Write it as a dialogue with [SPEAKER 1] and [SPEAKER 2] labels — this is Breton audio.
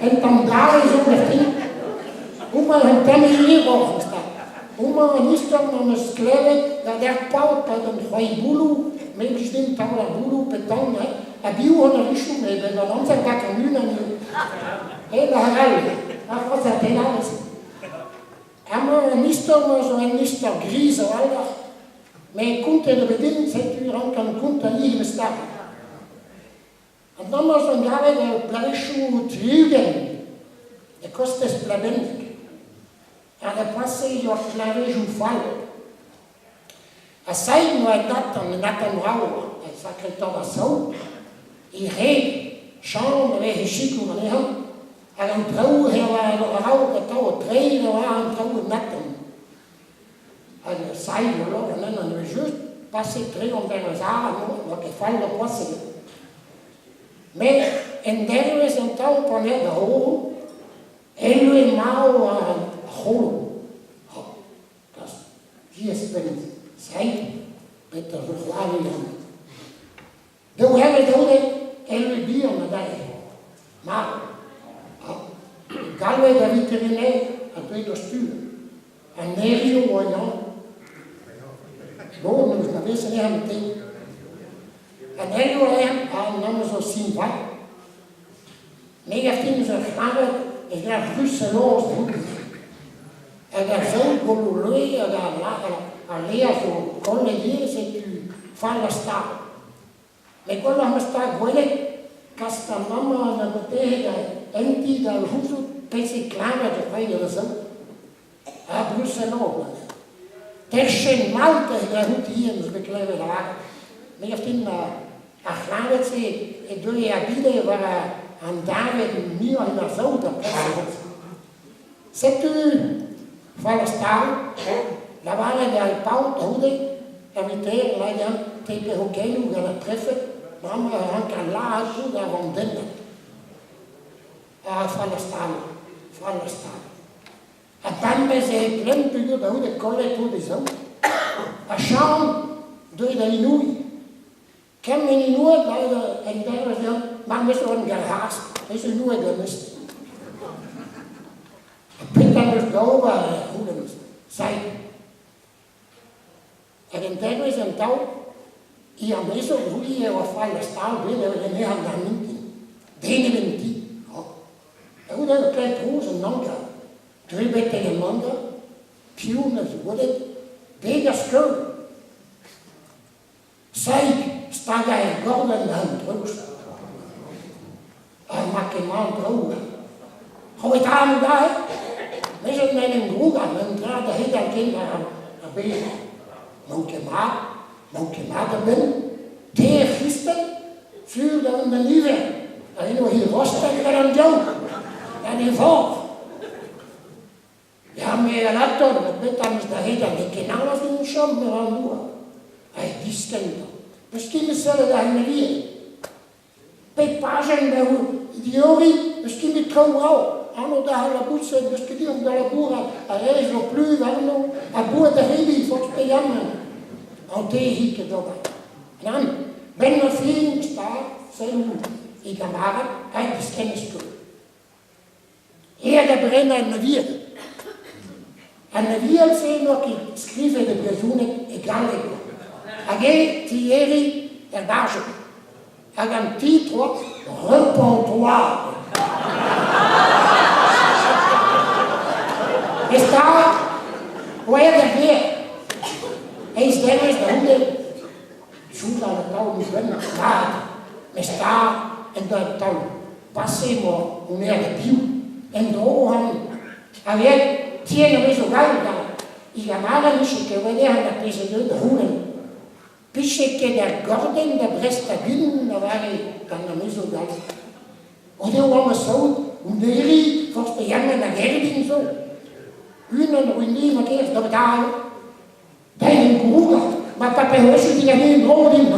[SPEAKER 1] Un tamm dale zo ganti. Homañ un tamm hiroc'h ouzhpenn. Homañ an istor n'am eus klevet gant ar paotr pad an c'hoari-bouloù, me 'blij din taol ar bouloù pe tamm, hein, ha biv on a-wechoù met gant an amzer bak an unan eo. Hep ar all, ar c'hoazh ar pennaouez. Amañ an istor-mañ zo un istor griz a-walc'h, met kontet eo bet din, setu rankan kontañ ivez memes An amañ zo gavet er bloavezhioù 60 e kostez Plabenneg hag e pase ur kleñvedoù fall. Ha Saïd 'noa un atant, un atant brav, un sakre tamm a saout, e red, Chann a veze sikour anezhañ, hag an traoù e oa a-raok atav o treiñ e oa an traoù en atant. Hag Saïd o lor anezhañ evel just, paset 30 dervezh àr, n'oa ket fall da boaset. Met en dervezh an taol pan eo da oro, eno marv ar c'holo. Ha, kas diaes-penn Saïd, petra zo c'hoari amañ. Daou c'hell daoudek elve bihan adarre. Marv. Ha galvet ar veterinaer ha deuet da stur. An nerioù oa yann. Bon, n'eus na vez anezhañ te. An nerioù a an anv zo sin vat. Me gav din eus ar c'hleñved ez eo ar bruselloz drouk. Hag ar saout golo leue hag ar laezh zo kollet ivez setu fall ar stad. Met gwelloc'h 'm eus 'ta gwelet kas da mammañ da gotehe da entiñ da c'houzout peseurt kleñved a c'hwezh da saout. Ha bruselloz. Terchenn Malte da c'hoût ivez 'm eus bet klevet avat. Me gav din ar c'hleñved-se e deue a-bile war an deñved muioc'h evit ar saout ha peseurt. Setu fall stal, lavaret eo ar paotr goude, evit lakaat tepe ho keloù gant ar prefed, bremañ e rank al lazh tout ar vandennad. Ah, fall stal, fall stal. Ha bemdez e klemm peogwir da c'houde kollet tout e zaou. Ha Charles deuet da inouiñ. Kemm en inouet en dervez dezhañ, mar 'meus ur garhaz, ez inouet am eus. Ha petra 'm eus da ober a c'houlenn Saig. Hag en dervez an taol, i anezo goude e oa fall da stal bet evel anezhañ d'ar mintin. Den ebet en ti. Da goude eo klevet trouz an hangar. Dre betek an hangar, piv 'neus gwelet beg ar skeul. Saig, stagañ er gordenn an dreuz. Ha ma ket mat an traoù. Roit aon dezhe. Me zo en em grougañ un dra da hedal ken war ar bed. N'on ket mat, n'on ket mat a-benn. Te er c'hristen, sur da vont d'an ivern. Ha eno he rostet gant an diaoul. Gant e vor. Ya, me alato, met petra 'm eus da hedal, n'eo ket aes din chom war an douar. Ha e diskenn Peus ket bet sellet ar mevier? Pet pajenn da dioriñ, n'eus ket bet traoù brav. Anv da laboused, n'eus ket deomp da labourat, ar re zo plu warno, ha boued ar rebi, forzh pegement. An te hi ket d'ober. Nann, benn ar fin, stad, selloù e gamarad, hag diskenn skeul. Aet da brenañ an Aviel. An Aviel-se n'oa ket skrivet e brezhoneg, e galleg oa. Hag eñ tieriñ er barjed. Hag an titl oa Repentoir. E stad oa aet er gêr. Eizh devezh da c'houde, soñjal atav ouzh benn mat, met stad en doa un taol. Pase emañ on aet da biv, en-dro on hag aet tien a vezo galv da e gamarad 'nije ket welet ar pezh a deu da c'houlenn. 'Pije ket ar gordenn da brestañ din da vare gant an mezo galv. O deo oamp saout, honneri, forzh pegement a gerdin zo. Unan roin-me ma kerz da dal. Dezhi grougañ, ma paper echu diganin dro din.